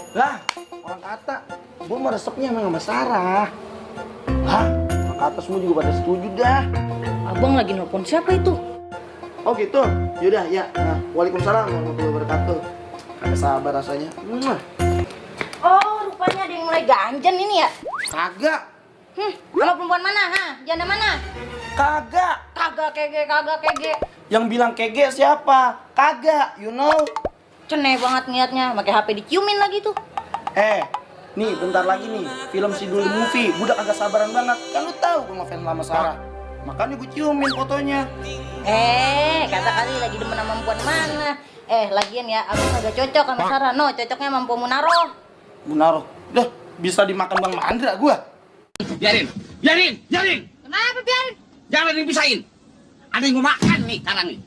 Lah, orang kata, gue mau resepnya emang sama Sarah. Hah? Orang kata semua juga pada setuju dah. Abang lagi nelpon siapa itu? Oh gitu? Yaudah, ya. Nah, waalaikumsalam warahmatullahi wabarakatuh. Kagak sabar rasanya. Oh, rupanya ada yang mulai ganjen ini ya? Kagak. Sama perempuan mana? Janda mana? Kagak. Kagak kege. Yang bilang kege siapa? Kagak, you know. Ceneh banget niatnya, pakai HP diciumin lagi tuh. Nih bentar lagi nih, film Sidul Movie. Gue udah kagak sabaran banget. Kan lu tahu gue ngefans sama Sarah. Makanya gue ciumin fotonya. Kata kali lagi demen sama perempuan mana? Lagian ya, aku agak cocok sama Sarah. No, cocoknya sama Mpo Munaro. Munaro, dah bisa dimakan Bang Mandra gue. Biarin. Kenapa biarin? Jangan dipisahin. Ada yang mau makan nih sekarang nih.